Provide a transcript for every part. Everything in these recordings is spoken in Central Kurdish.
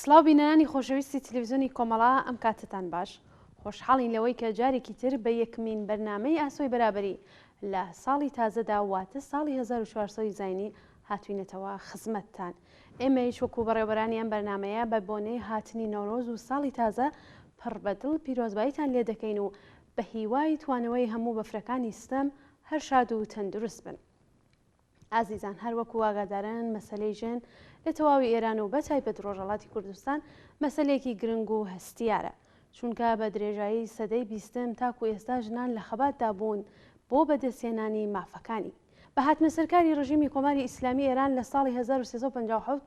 سڵاو بینەرانی خۆشەویستی تلویزیۆنی کۆمەڵە ئەم کاتەتان باش خۆشحاڵین لەوەی کە جارێکی تر بە یەکمین بەرنامەی ئاسۆی بەرابەری لە ساڵی تازەدا واتە ساڵی 1400 زاینی هاتوینەتەوە خزمەتتان ئێمەیش وەکو بەڕێوەبەرانی ئەم بەرنامەیە بە بۆنەی هاتنی نەورۆز و ساڵی تازە پڕ بە دڵ پیرۆزباییتان لێ دەکەین و بە هیوای توانەوەی هەموو بەفرەکانی ستەم هەر شاد و تەندروست بن. ئازیزان هەر وەکو ئاگادارن مەسەلەی ژن لە تەواوی ئێران و بە تایبەت ڕۆژهەڵاتی کوردستان مەسەلەیەکی گرنگ و هەستیارە چونکە بە درێژایی سەدەی بیستم تاکو ئێستا ژنان لە خەباتدا بوون بۆ بەدەستهێنانی مافەکانی. بە هاتنەسەرکاری ڕژیمی کۆماری ئیسلامی ئێران لە ساڵی 1357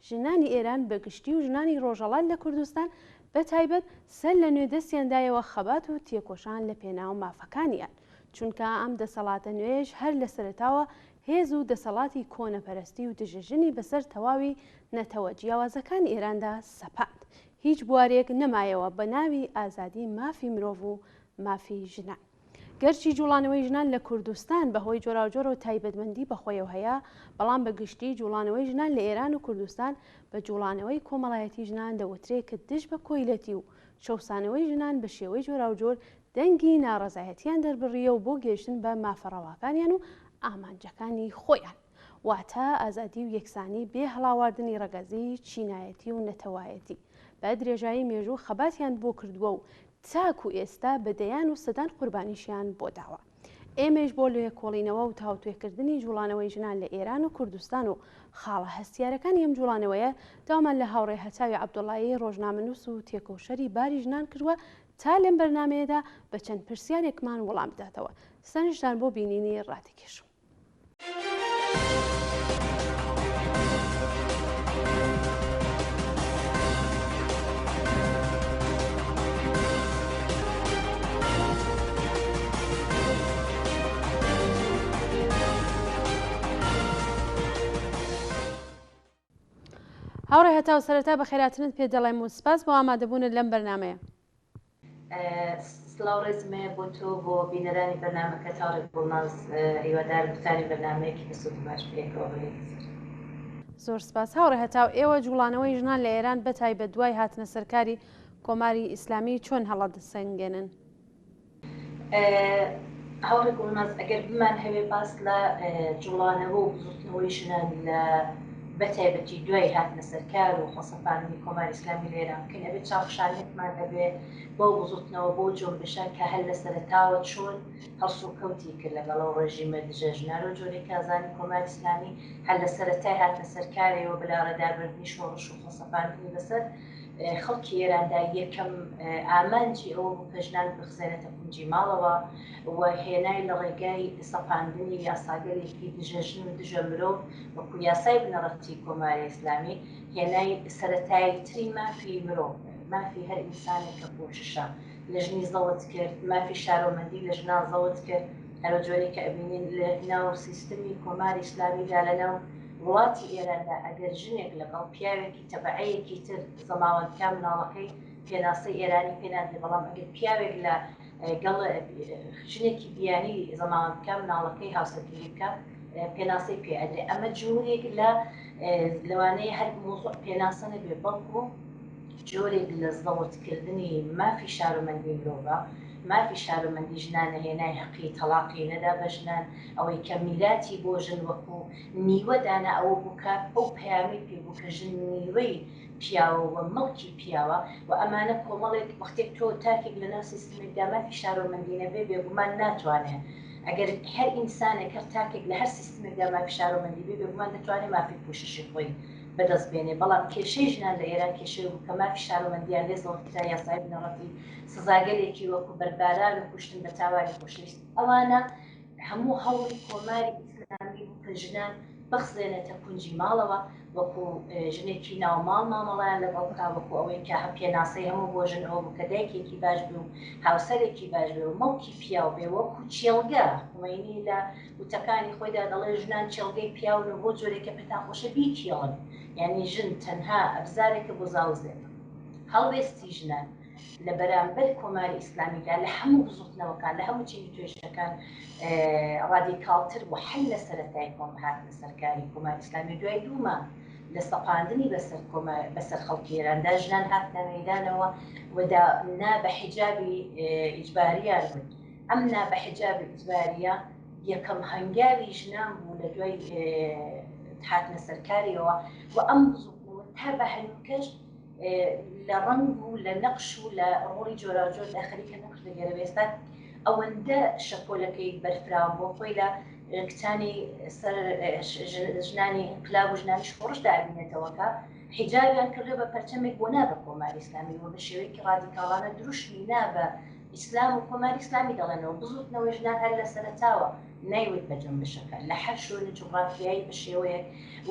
ژنانی ئێران بە گشتی و ژنانی ڕۆژهەڵات لە کوردستان بە تایبەت سەر لە نوێ دەستیان دایەوە خەبات و تێکۆشان لە پێناو مافەکانیان چونکە ئەم دەسەڵاتە نوێیەش هەر لە سەرەتاوە هێز و دەسەڵاتی کۆنەپەرستی و دژەژنی بەسەر تەواوی نەتەوە جیاوازەکانی ئێراندا سەپاند هیچ بوارێک نەمایەوە بە ناوی ئازادی مافی مرۆڤ و مافی ژنان. گەرچی جوڵانەوەی ژنان لە کوردستان بە هۆی جۆراوجۆرەوە تایبەتمەندی بە خۆیەوە هەیە، بەڵام بە گشتی جوڵانەوەی ژنان لە ئێران و کوردستان بە جوڵانەوەی کۆمەڵایەتی ژنان دەوترێ کە دژ بە کۆیلەتی و چەوسانەوەی ژنان بە شێوەی جۆراوجۆر دەنگی ناڕەزایەتیان دەربڕییە و بۆ گەیشتن بە مافە ڕەواکانیان و ئامانجەکانی خۆیان واتە ئازادی و یەکسانی بێ هەڵاواردنی ڕەگەزی، چینایەتی و نەتەوایەتی بە درێژایی مێژوو خەباتیان بۆ کردووە و تاکو ئێستا بە دەیان و سەدان قوربانیشیان بۆ داوە. ئێمەیش بۆ لێکۆڵینەوە و تاوتوێکردنی جوڵانەوەی ژنان لە ئێران و کوردستان و خاڵە هەستیارەکانی ئەم جوڵانەوەیە داوامان لە هاوڕێ هەتاوی عەبدوڵایی ڕۆژنامەنووس و تێکۆشەری باری ژنان کردووە تا لەم بەرنامەیەدا بە چەند پرسیارێکمان وەڵام بداتەوە. سەرنجتان بۆ بینینی ڕادەکێشم. هاوڕێ هەتاو سەرەتا بەخێراتنت پێ دەڵێم و سپاس بۆ ئامادەبوونت لەم بەرنامەیە. سڵاو ڕێزم هەیە بۆ تۆ بۆ بینەرانی بەرنامەکەت هاوڕێ گوڵناز هیوادارم بتوانین بەرنامەیەکی بەسوود و باش پێکەوە بەرینە سەر. زۆر سپاس هاوڕێ هەتاو ئێوە جوڵانەوەی ژنان لە ئێران بەتایبەت دوای هاتنە سەرکاری کۆماری ئیسلامی چۆن هەڵەدەسەنگێنن؟ هاوڕێ گوڵناز ئەگەر بمانهەوێ باس لە جوڵانەوە و بزوتنەوەی ژنان لە بەتایبەتی دوای هاتنە سەرکار و خۆسەپاندنی کۆماری ئیسلامی لە ئێران بکەین ئەبێ چاوخشانێکمان هەبێ بەو بزوتنەوە بەو جۆنبشە کە هەر لە سەرەتاوە چۆن هەڵسوکەوتی کرد لەگەڵ ئەو ڕێژیمە دژە ژنان و جۆرێک کە زانی کۆماری ئیسلامی هەر لە سەرەتای هاتنە سەرکارەوە بە لاڕێدابردنی شۆڕش و خۆسەپاندنی بەسەر خەڵکی ئێراندا یەکەم ئامانجی ئەوە بوو کە ژنان بخزێنێتە کونجی ماڵەوە و هێنای لە ڕێگای سەپاندنی یاساگەلێکی دژە ژن و دژە مرۆڤ وەکو یاسای بنەڕەتی کۆماری ئیسلامی هێنای سەرەتاییترین مافی مرۆڤ مافی هەر ئینسانێک کە پۆششە لە ژنی زەوت کرد مافی شارۆمەندی لە ژنان زەوت کرد هەرو جۆرێک کە ئەبینین لە ناو سیستمی کۆماری ئیسلامیدا لە ناو وڵاتی ئێراندا ئەگەر ژنێک لەگەڵ پیاوێکی تەبەعەیەکی تر زەماوەند بکا مناڵەکەی پێناسەی ئێرانی پێ نادرێ بەڵام ئەگەر پیاوێک لە گەڵ ژنێکی بیانی زەماوەند بکا مناڵەکەی هاوسەرگیری بکا پێناسەی پێ ئەدرێ ئەمە جۆرێک لە لەوانەیە هەر مۆزوع پێناسە نەبێ بەڵکو جۆرێک لە زەوتکردنی مافی شارۆمەندی مرۆڤە مافی شارۆمەندی ژنانە هێنای هەقی تەڵاقی نەدا بە ژنان ئەوەی کە میراتی بۆ ژن وەکو نیوە دانا ئەوە بوو کە ئەو پەیامەی پێ بوو کە ژن نیوەی پیاوە و مڵکی پیاوە و ئەمانە کۆمەڵێک وەختێک تۆ تاکێک لە ناو سیستمێکدا مافی شارۆمەندی نەبێ بێگومان ناتوانێ ئەگەر هەر ئینسانێک هەر تاکێک لە هەر سیستمێکدا مافی شارۆمەندی بێ بێگومان دەتوانێ مافی پوششی خۆی بەدەست بێنێ بەڵام کێشەی ژنان لە ئێران کێشەی بوو کە مافی شارۆمەندیان لێ زەوت کرا یاسای بنەڕەتی سزاگەلێکی وەکو بەردباران و کوشتن بە تاوانی خۆشەویستی ئەوانە هەموو هەوڵی کۆماری ئیسلامی بوو کە ژنان بخزێنێتە کونجی ماڵەوە، وەکو ژنێکی ناو ماڵ مامەڵەیان لەگەڵ بکا، وەکو ئەوەی کە پێناسەی هەموو بۆ ژن ئەوە بوو کە دایکێکی باش بێ و هاوسەرێکی باش بێ و مڵکی پیاو بێ، وەکو کێڵگە. خومەینی لە وتەکانی خۆیدا دەڵێ ژنان کێڵگەی پیاون و بۆ جۆرێک کە پێتان خۆشە بیکێڵن، یانی ژن تەنها ئەبزارێکە بۆ زاوزێ. هەڵوێستی ژنان. لە بەرامبەر کۆماری ئیسلامیدا لە هەموو بزوتنەوەکان لە هەموو چینی توێژەکان ڕادیکاڵتر بوو هەر لە سەرەتای کۆم هاتنە سەرکاری کۆماری ئیسلامی دوای دوو مانگ لە سەپاندنی بەسەر کۆمار بەسەر خەڵکی ئێراندا ژنان هاتنە مەیدانەوە و دا نا بە حیجابی ئیجباریان وت. ئەم نا بە حیجابی ئیجباریە یەکەم هەنگاوی ژنان بوو لە دوای هاتنە سەرکاریەوە و ئەم بزوتنەوە تا بە هەنووکەش لە ڕەنگ و لە نەقش و لە ڕۆڵی جۆراوجۆردا خەریکە نەقش دەگێڕێ. ئێستا ئەوەندە شەپۆلەکەی بەرفراوان بووە خۆی لە کچانی سەر ژنانی ئینقلاب و ژنانی شۆڕشدا ئەبینێتەوە کە حیجابیان کردووە بە پەرچەمێک بۆ نا بە کۆماری ئیسلامی و بە شێوەیەکی ڕادیکاڵانە دروشمی نا بە ئیسلام و کۆماری ئیسلامی دەڵێنەوە. بزووتنەوەی ژنان هەر لە سەرەتاوە نایوت بە جونبشەکە لە هەر شوێنی جوغرافیایی بە شێوەیەک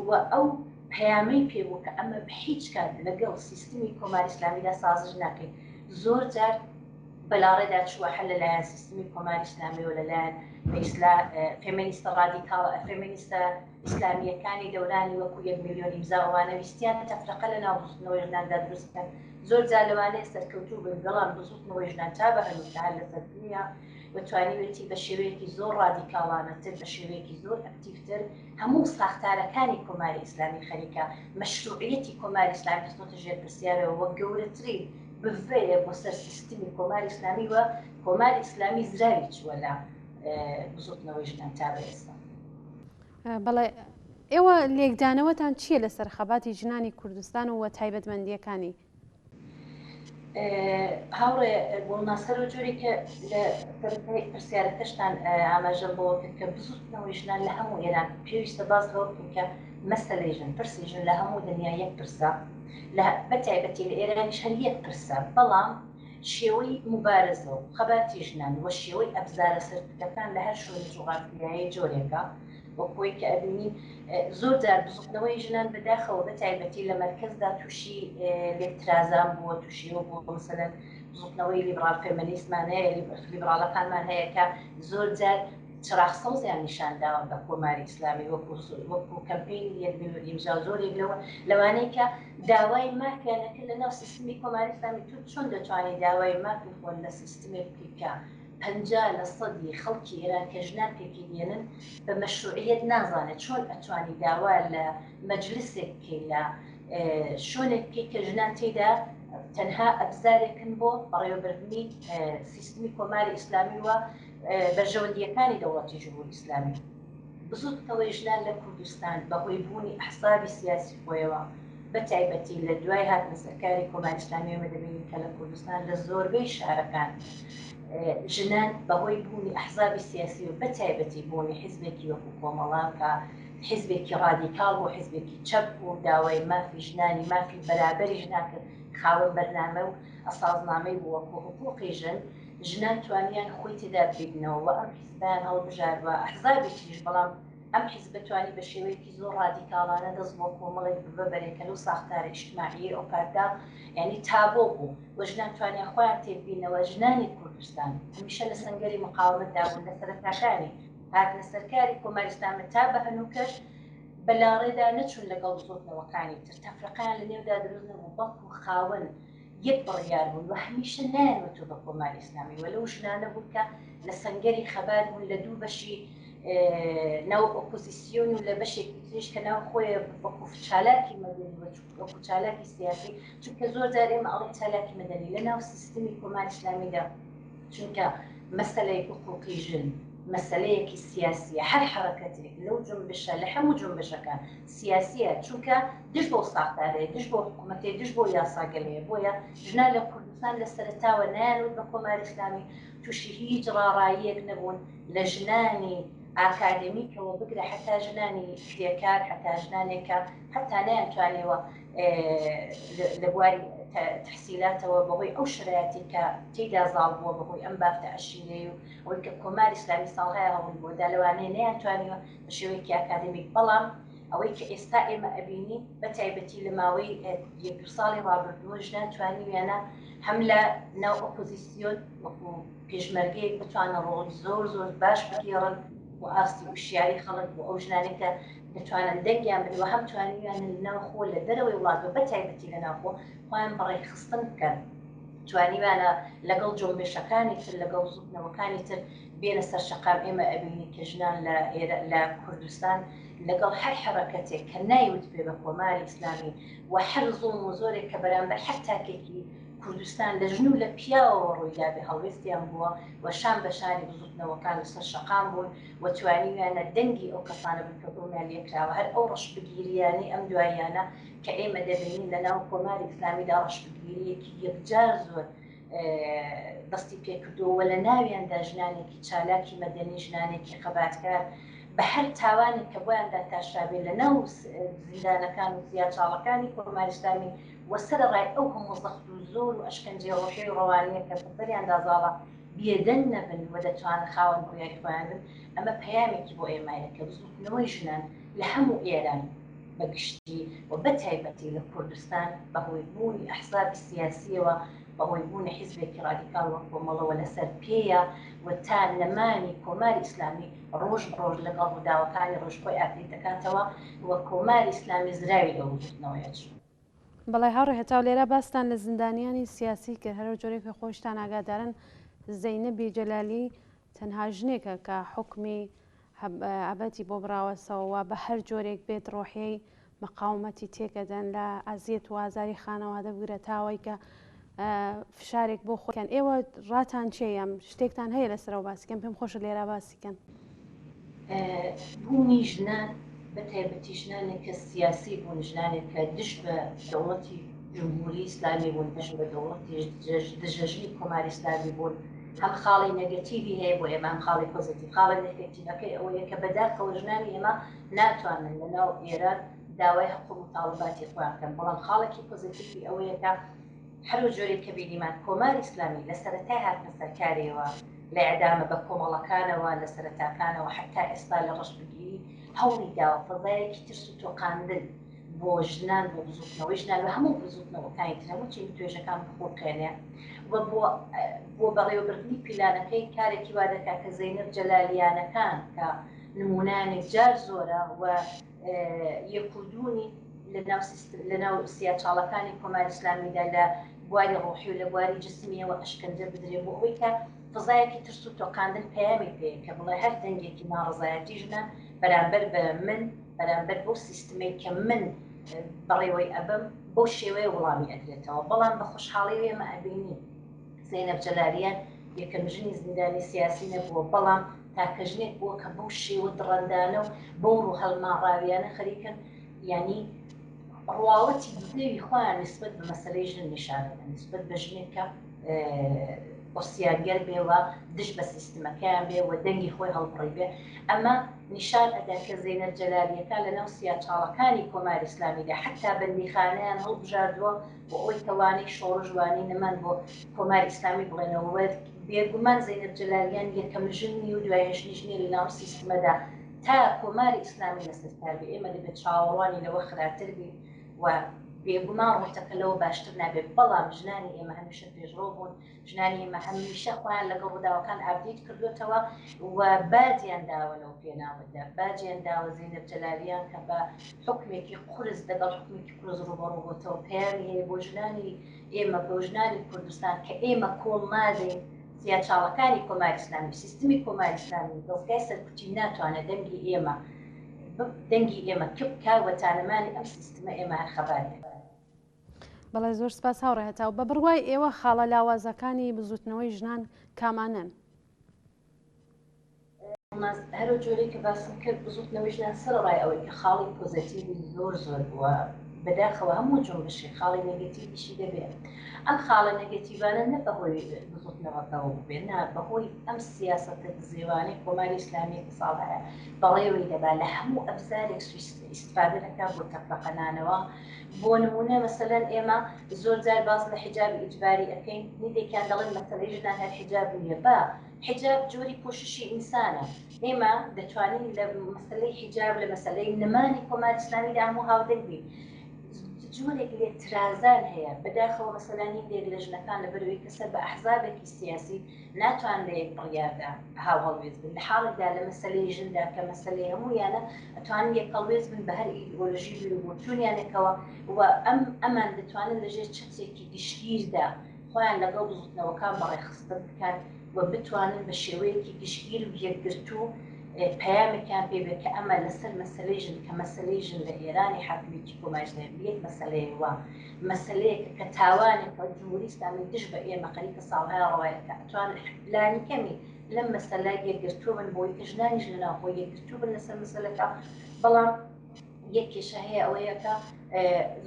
و ئەو پەیامەی پێ بوو کە ئەمە بە هیچ کات لەگەڵ سیستمی کۆماری ئیسلامیدا سازش ناکەین. زۆر جار بەلاڕێدا چووە هەر لەلایەن سیستمی کۆماری ئیسلامیەوە لەلایەن بە ئیسلا فێمێنیستە ڕادیکاڵ فێمێنیستە ئیسلامییەکانی دەورانی وەکو یەک ملیۆن ئیمزا ئەوانە ویستیان تەفرەقە لە ناو بزوتنەوەی ژناندا دروست بکەن زۆر جار لەوانەیە سەرکەوتوو بن بەڵام بزوتنەوەی ژنان تا بە هەنووکە هەر لەسەر دنیا و توانیوێتی بە شێوەیەکی زۆر ڕادیکاڵانەتر بە شێوەیەکی زۆر ئەکتیڤتر هەموو ساختارەکانی کۆماری ئیسلامی خەریکە مەشروعیەتی کۆماری ئیسلامی خستۆتە ژێر پرسیارەوە وەک گەورەترین بڤەیە بۆ سەر سیستمی کۆماری ئیسلامی و کۆماری ئیسلامی زراوی چووە لە بزوتنەوەی ژنان تا بە ئێستا. بەڵێ ئێوە لێکدانەوەتان چییە لەسەر خەباتی ژنانی کوردستان و تایبەتمەندییەکانی؟ هاوڕێ گوڵناز هەر جۆرێک کە لە سەرەتای پرسیارەکەشتان ئاماژەم بەوە کرد کە بزوتنەوەی ژنان لە هەموو ئێران پێویستە باس لەوە بکەین کە مەسەلەی ژن پرسی ژن لە هەموو دنیا یەک پرسە لە بەتایبەتی لە ئێرانیش هەر یەک پرسە بەڵام شێوەی موبارزە و خەباتی ژنان و شێوەی ئەبزارە سەرکوتەکان لە هەر شوێنی جوغرافیایی جۆرێکە وەک ئەوەی کە ئەبینین زۆر جار بزوتنەوەی ژنان بەداخەوە بە تایبەتی لە مەرکەزدا تووشی لێکترازان بووە تووشی ئەوە بووە مەسەلەن بزوتنەوەی لیبرال فێمەنیستمان هەیە لیبراڵەکانمان هەیە کە زۆر جار چراغ سەوزیان نیشان داوە بە کۆماری ئیسلامی وەکو وەکو کەمپینی یەک ملیۆن ئیمزا و زۆرێک لەوە لەوانەی کە داوای مافیان ئەکرد لە ناو سیستمی کۆماری ئیسلامی تۆ چۆن دەتوانی داوای مافی خۆت لە سیستمێک بکەی کە 50 لە سەدی خەڵکی ئێران کە ژنان پێکی دێنن بە مەشروعیەت نازانێت چۆن ئەتوانی داوا لە مەجلسێک بکەی لە شوێنێک بکەی کە ژنان تێیدا تەنها ئەبزارێکن بۆ بەڕێوەبردنی سیستمی کۆماری ئیسلامی و بەرژەوەندییەکانی دەوڵەتی جمهوری ئیسلامی. بزوتنەوەی ژنان لە کوردستان بە هۆی بوونی ئەحزابی سیاسی خۆیەوە بە تایبەتی لە دوای هاتنە سەرکاری کۆماری ئیسلامی ئێمە دەبینین کە لە کوردستان لە زۆربەی شارەکان ژنان بە هۆی بوونی ئەحزابی سیاسی و بە تایبەتی بوونی حیزبێکی وەکو کۆمەڵە کە حیزبێکی ڕادیکاڵ بوو حیزبێکی چەپ بوو داوای مافی ژنانی مافی بەرابەری ژنان کرد خاوەن بەرنامە و ئەساسنامەی بوو وەکو حقوقی ژن ژنان توانیان خۆی تێدا ببیننەوە و ئەم حیزبەیان هەڵبژارد و ئەحزابی تریش، بەڵام ئەم حیزبە توانی بە شێوەیەکی زۆر ڕادیکاڵانە دەست بۆ کۆمەڵێک ببەرێ کە لەو ساختارە ئیجتماعیەی ئەو کاتدا یانی تابۆ بوو و ژنان توانیان خۆیان تێببینەوە. ژنانی کوردستان هەمیشە لە سەنگەری مقاومەتدا بوون لە سەرەتاکانی هاتنە سەرکاری کۆماری ئیسلامی تا بە هەنووکەش بە لاڕێدا نەچوون لەگەڵ بزووتنەوەکانی تر، تەفرەقەیان لە نێودا دروست نەبوو، بەڵکوو خاوەن یەک بڕیار بوون و هەمیشە نایان وتووە بە کۆماری ئیسلامی و لەو ژنانە بوون کە لە سەنگەری خەبات بوون لە دوو بەشی ناو ئۆپۆزیسیۆن و لە بەشێکی تریش کە ناو خۆیە وەکو چالاکی مەدەنی وەکو چالاکی سیاسی چونکە زۆر جار ئێمە ئەڵێن چالاکی مەدەنی لە ناو سیستمی کۆماری ئیسلامیدا چونکە مەسەلەی حقوقی ژن مەسەلەیەکی سیاسیە هەر حەرەکەتێک لەو جونبشە لە هەموو جونبشەکان سیاسیە چونکە دژ بەو ساختارەیە دژ بەو حکومەتەیە دژ بەو یاساگەلەیە بۆیە ژنان لە کوردستان لە سەرەتاوە نایانوت بە کۆماری ئیسلامی تووشی هیچ ڕاڕاییەک نەبوون لە ژنانی ئاکادمیکەوە بگرە حتا ژنانی کرێکار حتا ژنانێک کە حتا نەیانتوانیوە لە بواری تحسیلاتەوە بەهۆی ئەو شرایەتی کە تێیدا زاڵ بووە بەهۆی ئەم بافتە عەشیرەی و ئەوەی کە کۆماری ئیسلامی ساڵهایە هەوڵی بۆ دا لەوانەیە نەیانتوانیوە بە شێوەیەکی ئاکادمیک بەڵام ئەوەی کە ئێستا ئێمە ئەبینین بە تایبەتی لە ماوەی یەک دوو ساڵی ڕابردووە ژنان توانیویانە هەم لە ناو ئۆپۆزیسیۆن وەکو پێشمەرگەیەک بتوانن ڕۆڵی زۆر زۆر باش بگێڕن بۆ ئاستی وشیاری خەڵک بۆ ئەو ژنانەی کە دەتوانن دەنگیان بدەن و هەم توانیویانە لە ناوخۆ لە دەرەوەی وڵات و بە تایبەتی لە ناوخۆ خۆیان بەڕێکخستن بکەن توانیویانە لەگەڵ جۆنبێشەکانی تر لەگەڵ بزوتنەوەکانی تر بێنە سەر شەقام ئێمە ئەبینین کە ژنان لە ئێرە لە کوردستان لەگەڵ هەر حەڕەکەتێک کە نایوتبێ بە کۆماری ئیسلامی و هەر زوڵم و زۆرێک کە بەرامبەر هەر تاکێکی کوردستان لە ژن و لە پیاوەوە ڕوویدابێ هەڵوێستیان بووە و شان بە شانی بزووتنەوەکان لەسەر شەقام بوون و توانیویانە دەنگی ئەو کەسانە بن کە زوڵمیان لێکراوە. هەر ئەو ڕەشبگیرییانەی ئەم دواییانە کە ئێمە دەبینین لە ناو کۆماری ئیسلامیدا ڕەشبگیرییەکی یەکجار زۆر دەستی پێکردووە و لە ناویاندا ژنانێکی چالاکی مەدەنی، ژنانێکی خەباتکار بە هەر تاوانێک کە بۆیان داتاشرابێ لە ناو زیندانەکان و سیاچاڵەکانی کۆماری ئیسلامی و سەرەڕای ئەو هەموو زەخت و زۆر و ئەشکەنجەی ڕۆحی و ڕەوانییە کە بەسەریاندا زاڵە بێدەنگ نەبن و دەتوانن خاوەن بڕیاری خۆیان بن، ئەمە پەیامێکی بۆ ئێمەیە کە بزووتنەوەی ژنان لە هەموو ئێران بە گشتی و بە تایبەتی لە کوردستان بە هۆی بوونی ئەحزابی سیاسییەوە، بە هۆی بوونی حیزبێکی ڕادیکاڵ وەک کۆمەڵەوە لەسەر پێیە و تا نەمانی کۆماری ئیسلامی ڕۆژ بە ڕۆژ لەگەڵ ڕووداوەکانی ڕۆژ خۆی update دەکاتەوە و کۆماری ئیسلامی زراوی لەو بزووتنەوەیە چوو. بەڵێ هاوڕێ هەتاو لێرە باستان لە زیندانیانی سیاسی کرد هەرەو جۆرێک کە خۆشتان ئاگادارن زەینەبی جەلالی تەنها ژنێکە کە حوکمی ئەبەدی بۆ بڕاوەسەوە بە هەر جۆرێک بێت ڕۆحیەی مقاومەتی تێکەدەن لە ئەزیەت و ئازاری خانەوادە بگرە تاوەی کە فشارێک بۆ خۆیان ئێوە ڕاتان چیە یان شتێکتان هەیە لەسەرەوە باسیکەن پێم خۆشە لێرە باسیکەن. بوونی ژنان بە تایبەتی ژنانێک کە سیاسی بوون، ژنانێک کە دژ بە دەوڵەتی جمهوری ئیسلامی بوون، دژ بە دەوڵەتی دژەژنی کۆماری ئیسلامی بوون، هەم خاڵی نێگەتیڤی هەیە بۆ ئێمە هەم خاڵی پۆزیتیڤ. خاڵە نێگەتیڤەکەی ئەوەیە کە بەداخەوە ژنانی ئێمە ناتوانن لە ناو ئێران داوای هەق و موتاڵباتی خۆیان بکەن، بەڵام خاڵێکی پۆزیتیڤی ئەوەیە کە هەرو جۆرێک کە بینیمان کۆماری ئیسلامی لە سەرەتای هاتنە سەرکاریەوە لە ئیعدامە بە کۆمەڵەکانەوە لە سەرەتاکانەوە حەتا ئێستا لە ڕەشبگیری هەوڵی داوە فەزایەکی ترس و تۆقاندن بۆ ژنان بۆ بزوتنەوەی ژنان و هەموو بزوتنەوەکانی تر هەموو چین و توێژەکان بخوڵقێنێ و بۆ بۆ بەڕێوەبردنی پیلانەکەی کارێکی وا دەکات کە زەینەب جەلالیانەکان کە نمونەیان یەکجار زۆرە و یەک و دوونی لەناو لەناو سیاچاڵەکانی کۆماری ئیسلامیدا لە بواری ڕۆحی و لە بواری جسمیەوە ئەشکەنجە بدرێ بۆ ئەوەی کە فزایەکی ترس و تۆقاندن پەیامی پێیە کە بڵێ هەر دەنگێکی ناڕەزایەتی ژنە بەرامبەر بە من بەرامبەر بەو سیستمەی کە من بەڕێوەی ئەبەم بەو شێوەیە وڵامی ئەدرێتەوە بەڵام بە خۆشحاڵی ئێمە ئەبینین زەینەب جەلالیان یەکەم ژنی زیندانی سیاسی نەبووە بەڵام تاکە ژنێک بووە کە بەو شێوە دڕەندانە و بەو ڕوو هەڵماڕاویانە خەریکن یانی ڕواڵەتی دزێوی خۆیان نسبەت بە مەسەلەی ژن نیشان دەدەن نسبەت بە ژنێک کە ئۆسیانگەر بێ و دژ بە سیستمەکەیان بێ و دەنگی خۆی هەڵبڕی بێ ئەمە نیشان ئەدا کە زەینەب جەلالیەکان لە ناو سیاچاڵەکانی کۆماری ئیسلامیدا حتا بەندیخانەیان هەڵبژاردووە بۆ ئەوەی کە وانەی شۆڕش وانەی نەمان بۆ کۆماری ئیسلامی بڵێنەوە و بێگومان زەینەب جەلالیان یەکەم ژن نیە و دوایین ژنیش نیە لە ناو سیستمەدا تا کۆماری ئیسلامی لەسەر کار بێ ئێمە دەبێت چاوەڕوانی لەوە خراپتر بین و بێگومان ڕوتەکە لەوە باشتر نابێت بەڵام ژنانی ئێمە هەمیشە پێشڕەو بوون ژنانی ئێمە هەمیشە خۆیان لەگەڵ ڕووداوەکان update کردوێتەوە و باجیان داوە لەو پێناوەدا باجیان داوە زەینەب جەلالیان کە بە حکمێکی قورس لەگەڵ حکمێکی قورس ڕووبەڕوو بۆتەوە پەیامی هەیە بۆ ژنانی ئێمە بۆ ژنانی کوردستان کە ئێمە کۆڵ نادەین سیاچاڵەکانی کۆماری ئیسلامی و سیستمی کۆماری ئیسلامی و دەزگای سەرکوتی ناتوانێت دەنگی ئێمە دەنگی ئێمە کپ کا و تا نەمانی ئەم سیستمە ئێمە هەر خەبات دەکەین. بەڵێ زۆر سپاس هاوڕێ هەتاو. بە بڕوای ئێوە خاڵە لاوازەکانی بزووتنەوەی ژنان کامانەن؟ هەرو جۆرەی کە باسم کرد بزوتنەوەی ژنان سەرەڕای ئەوەی کە خاڵی پۆزەتیڤی زۆر زۆر بووە بەداخەوە هەموو جونبشێک خاڵی نێگەتیڤیشی دەبێ ئەم خاڵە نێگەتیڤانە نە بەهۆی بزوتنەوەکەوە بووبێ نا بەهۆی ئەم سیاسەتە دزێوانەی کۆماری ئیسلامی کە ساڵهایە بەڕێوەی دەبا لە هەموو ئەبزارێک ئیستفادە دەکا بۆ تەفرەقەنانەوە بۆ نمونە مەسەلەن ئێمە زۆر جار باس لە حیجابی ئیجباری ئەکەین هیندێکیان دەڵێن مەسەلەی ژنان هەر حیجاب نییە با حیجاب جۆری پۆششی ئینسانە، ئێمە دەتوانین لە مەسەلەی حیجاب، لە مەسەلەی نەمانی کۆماری ئیسلامیدا هەموو هاودەنگ بین. جۆرێک لێکترازان هەیە، بەداخەوە مەسەلەن هیندێک لە ژنەکان لەبەرئەوەی کە سەر بە ئەحزابێکی سیاسی ناتوانن لە یەک بڕیاردا هاوهەڵوێست بن، لە حاڵێکدا لە مەسەلەی ژندا کە مەسەلەی هەموویانە ئەتوانن یەکهەڵوێست بن بە هەر ئیدئۆلۆژی و بیروبۆچوونیانێکەوە و ئەم ئەمان دەتوانن لەژێر چەترێکی گشتگیردا خۆیان لەگەڵ بزوتنەوەکان بەڕێکخستن بکەن و بتوانن بە شێوەیەکی گشتگیر و یەکگرتوو. پەیامێکیان پێ بێ کە ئەمە لەسەر مەسەلەی ژن کە مەسەلەی ژن لە ئێرانی حاکمیەتی کۆماری ئیسلامی یەک مەسەلەیە و مەسەلەیەکە کە تاوانێکە جمهوری ئیسلامی دژ بە ئێمە خەریکە ساڵهای ڕەوایە کە ئەتوانن لانیکەمی لەم مەسەلە یەکگرتوو بن بۆی کە ژنانیش لە ناوخۆ یەکگرتوو بن لەسەر مەسەلەکە بەڵام یەک کێشە هەیە ئەوەیە کە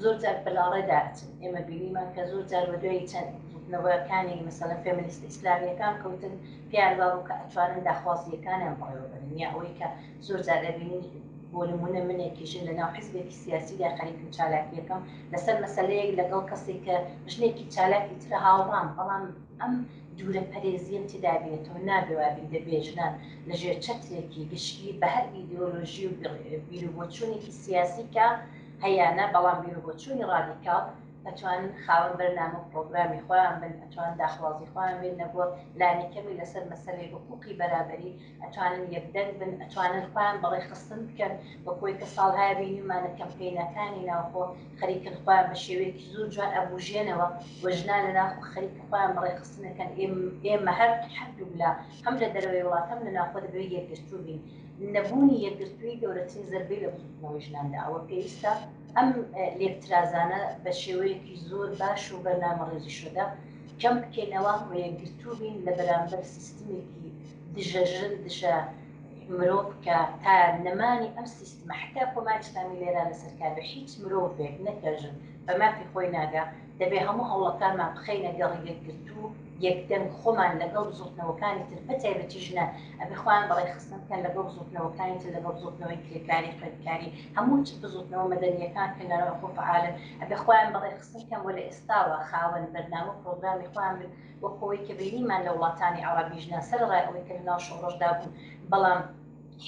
زۆر جار بەلاڕێدا ئەچن ئێمە بینیمان کە زۆر جار بە دوای چەند بزوتنەوەکانی مەسەلەن فێمنیستە ئیسلامیەکان کەوتن پێیان وابوو کە ئەتوانن داخوازییەکانیان بەڕێوە بەرن یا ئەوەی کە زۆر جار ئەبینین بۆ نمونە منێکی ژن لە ناو حزبێکی سیاسیدا خەریکم چالاکیەکەم لەسەر مەسەلەیەک لەگەڵ کەسێک کە ژنێکی چالاکی ترە هاوڕام بەڵام ئەم دوورە پەرێزیەم تێدا بێتەوە نابێ وابین دەبێ ژنان لە ژێر چەترێکی گشتی بە هەر ئیدیۆلۆژی و بیروبۆچوونێکی سیاسی کە هەیانە بەڵام بیروبۆچوونی ڕادیکاڵ ئەتوانن خاوەن بەرنامە و پڕۆگرامی خۆیان بن ئەتوان داخوازی خۆیان بێننە گۆڕ لانیکەمی لەسەر مەسەلەی حقوقی بەرابەری ئەتوانن یەکدەنگ بن، ئەتوانن خۆیان بەڕێکخستن بکەن، وەک ئەوەی کە ساڵهایە بینیومانە کەمپەینەکانی ناوخۆ خەریکن خۆیان بە شێوەیەکی زۆر جوان ئەبوژێنەوە و ژنان لە ناوخۆ خەریکە خۆیان بەڕێکخستن ئەکەن، ئێمە هەر هەردووک لا هەم لە دەرەوەی وڵات هەم لە ناوخۆ دەبێ یەکگرتوو بین، نەبوونی یەکگرتوویی گەورەترین زەربەی لە بزووتنەوەی ژنان داوە، پێویستە ئەم لێکترازانە بە شێوەیەکی زۆر باش و بەرنامەڕێژیشودا کەم بکەینەوە و یەکگرتوو بین لە بەرامبەر سیستمێکی دژە ژن دژە مرۆڤ کە تا نەمانی ئەم سیستمە حتا کۆماری ئیسلامی لێرە لەسەر کار بێ هیچ مرۆڤێک نەکە ژن بە مافی خۆی ناگا دەبێ هەموو هەوڵەکانمان بخەینە گەڕ یەکگرتوو یەکدەنگ خۆمان لەگەڵ بزوتنەوەکانی تر بە تایبەتی ژنان ئەبێ خۆیان بەڕێکخستن بکەن لەگەڵ بزوتنەوەکانی تر لەگەڵ بزوتنەوەی کرێکاری خوێندکاری هەموو بزوتنەوە مەدەنیەکان کە لەناوخۆ فەعالن ئەبێ خۆیان بەڕێکخستن بکەن وە لە ئێستاوە خاوەن بەرنامە و پرۆگرامی خۆیان بن وەک ئەوەی کە بینیمان لە وڵاتانی عەڕەبی ژنان سەرەڕای ئەوەی کە لەناو شۆڕشدا بوون بەڵام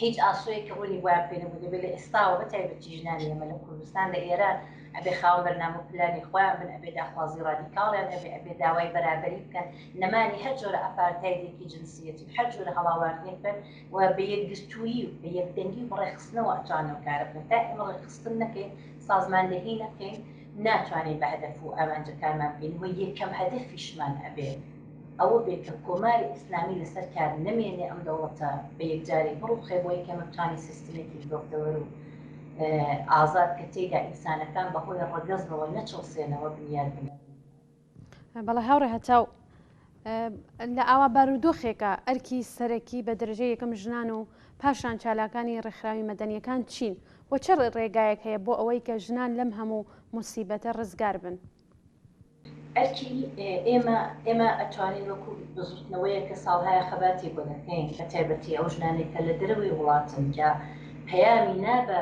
هیچ ئاسۆیەکی ڕوونی بۆیان پێ نەبوو دەبێت لە ئێستاوە بە تایبەتی ژنانی ئێمە لە کوردستان لە ئێران ئەبێ خاوەن بەرنامە و پلانی خۆیان بن ئەبێ داخوازی ڕادیکاڵیان هەبێ ئەبێ داوای بەرابەری بکەن نەمانی هەر جۆرە ئاپارتایدێکی جنسیەتی و هەر جۆرە هەڵاواردنێک بن و بە یەکگرتوویی و بە یەکدەنگی و بە ڕێکخستنەوە ئەتوانن ئەو کارە بکەن تا ئێمە ڕێکخستن نەکەین سازماندەهی نەکەین ناتوانین بە هەدەف و ئامانجەکانمان بگەین و یەکەم هەدەفیشمان ئەبێ ئەوە بێ کە کۆماری ئیسلامی لەسەر کار نەمێنێ ئەم دەوڵەتە بە یەکجاری بڕوخێ بۆی کە ئێمە بتوانین سیستمێکی مرۆڤتەوەر و ئازاد کە تێیدا ئینسانەکان بە هۆی ڕەگەزەوە نەچەوسێنەوە بنیات بنێن. بەڵێ هاوڕێ هەتاو لە ئاوا بارودۆخێکە ئەرکی سەرەکی بە دەرەجەی یەکەم ژنان و پاشان چالاکانی ڕێکخراوی مەدەنیەکان چین و چ ڕێگایەک هەیە بۆ ئەوەی کە ژنان لەم هەموو موسیبەتە ڕزگار بن؟ ئەرکی ئێمە ئێمە ئەتوانین وەکو بزوتنەوەیەک کە ساڵهایە خەباتی بۆ دەکەین بە تایبەتی ئەو ژنانەی کە لە دەرەوەی وڵاتن کە پەیامی نا بە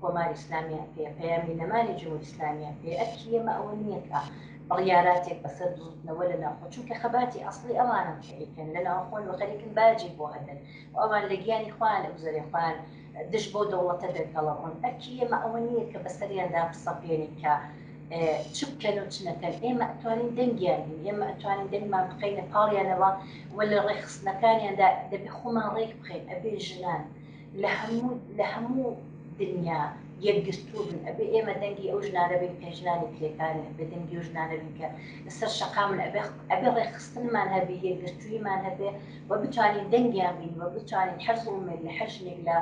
کۆماری ئیسلامیان پێیە پەیامی نەمانی جمهوری ئیسلامیان پێیە ئەرکی ئێمە ئەوە نییە کە بڕیاراتێک بەسەر بزوتنەوە لە ناوخۆ چونکە خەباتی ئەسڵی ئەوانن کە ئەیکەن لە ناوخۆن و خەریکن باجی بۆ ئەدەن و ئەوان لە گیانی خۆیان ئەگوزەرێ خۆیان دژ بەو دەوڵەتە دەرکەڵەڕۆن ئەرکی ئێمە ئەوە نییە کە بەسەریاندا بسەپێنین کە چ بکەن و چ نەکەن ئێمە ئەتوانین دەنگیان بین ئێمە ئەتوانین دەنگمان بخەینە پاڵیانەوە و لە ڕێکخستنەکانیاندا دەبێ خۆمان ڕێک بخەین ئەبێ ژنان لە هەموو لە هەموو دنیا یەکگرتوو بن ئەبێ ئێمە دەنگی ئەو ژنانە بین کە ژنانی کرێکارن ئەبێ دەنگی ئەو ژنانە بین کە لەسەر شەقامن ئەبێ ئەبێ ڕێکخستنمان هەبێ یەکگرتوویمان هەبێ و بتوانین دەنگیان بین و بتوانین هەر زوڵمێک لە هەر ژنێک لە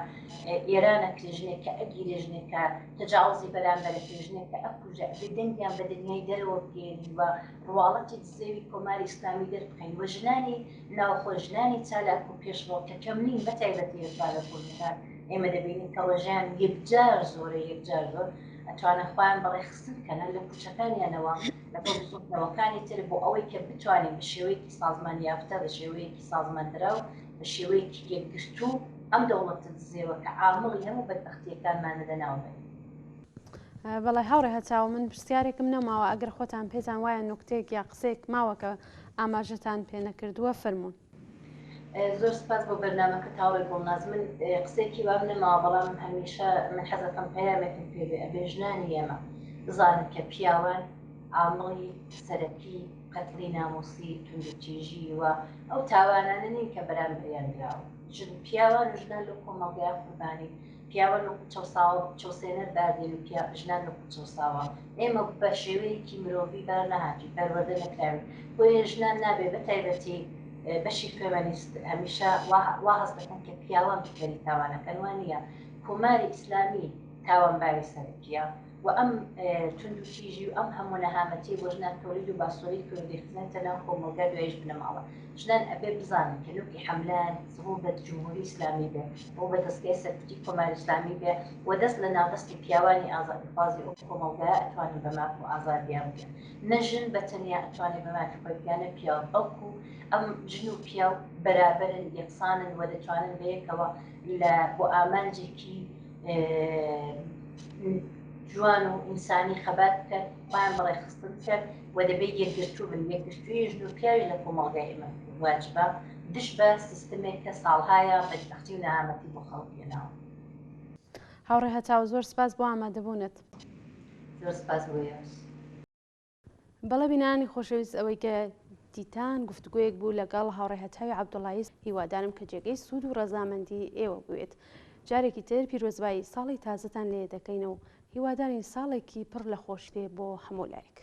ئێران ئەکرێ ژنێک کە ئەگیرێ ژنێک کە تەجاوزی بەرامبەر ئەکرێ ژنێک کە ئەکوژرێ ئەبێ دەنگیان بە دنیای دەرەوە بگەیەنین و ڕواڵەتی دزێوی کۆماری ئیسلامی دەربخەین و ژنانی ناوخۆ ژنانی چالاک و پێشڕەو کە کەم نین بە تایبەتی ئێستا لە کوردستان ئێمە دەبینین کە ڕێژەیان یەکجار زۆرە یەکجار زۆر ئەتوانن خۆیان بەڕێکخستن بکەن لە کوچەکانیانەوە لەگەڵ بزووتنەوەکانی تر بۆ ئەوەی کە بتوانین بە شێوەیەکی سازمان یافتە بە شێوەیەکی سازماندراو بە شێوەیەکی یەکگرتوو ئەم دەوڵەتە دزێوە کە عامڵی هەموو بەدبەختییەکانمانە لەناو بەرین. بەڵێ هاوڕێ هەتاو من پرسیارێکم نەماوە ئەگەر خۆتان پێتان وایە نوکتەیەک یا قسەیەک ماوە کە ئاماژەتان پێ نەکردووە فەرموون. زۆر سپاس بۆ بەرنامەکەت هاوڕێ گوڵناز من قسەیەکی وام نەماوە بەڵام هەمیشە من حەزەکەم پەیامێکم پێ بێ ئەبێ ژنانی ئێمە بزانن کە پیاوان عامڵی سەرەکی قەتڵی ناموسی توندوتیژی و ئەو تاوانانە نین کە بەرامبەریان دراوە ژن پیاوان و ژنان لەو کۆمەڵگای قوربانی پیاوان وەکو چەوساوە چەوسێنەر بار دێن و پیا ژنان وەکو چەوساوە. ئێمە بە شێوەیەکی مرۆڤی بار نەهاتووین، پەروەردە نەکراوین. بۆیە ژنان نابێ بە تایبەتی. بەشی فێمەنیست هەمیشە وا هەست دەکەن کە پیاوان بکەری تاوانەکەن وا نییە کۆماری ئیسلامی تاوانباری سەرەکیە و ئەم توندوتیژی و ئەم هەموو نەهامەتی بۆ ژنان تۆلید و باسۆلید کرد دەیخزێنتە ناو کۆمەڵگا دوایش بنەماڵە ژنان ئەبێ بزانن کە نوکی حەملەیان ڕوو بە جمهوری ئیسلامی بێ ڕوو بە دەستگای سەرکوتی کۆماری ئیسلامی بێ و دەست لە ناودەستی پیاوانی ئازادیخوازی ئەو کۆمەڵگایە ئەتوانن بە ماف و ئازادیان بگەن نە ژن بە تەنیا ئەتوانێ بە مافی خۆی بگا نە پیاو بەڵکو ئەم ژن و پیاو بەرابەرن یەکسانن و دەتوانن بەیەکەوە لە بۆ ئامانجێکی جوان و ئینسانی خەبات بکەن خۆیان بەڕێکخستن بکەن و دەبێت یەکگرتوو بن یەکگرتووی ژن و پیاویش لە کۆمەڵگای ئێمە واجبە دژ بە سیستمێک کە ساڵهایە بەدبەختی و نەهامەتی بۆ خەڵک هێناوە. هاوڕێ هەتاو زۆر سپاس بۆ ئامادەبوونت. زۆر سپاس بۆ ئێوەش. بەڵێ بینەرانی خۆشەویست ئەوەی کە دیتان گفتوگۆیەک بوو لەگەڵ هاوڕێ هەتاوی عەبدوڵایی هیوادارم کە جێگەی سوود و ڕەزامەندی ئێوە بوێت جارێکی تر پیرۆزبایی ساڵی تازەتان لێ دەکەین و هیوادارین ساڵێکی پڕ لە خۆشی بێ بۆ هەموو لایەک.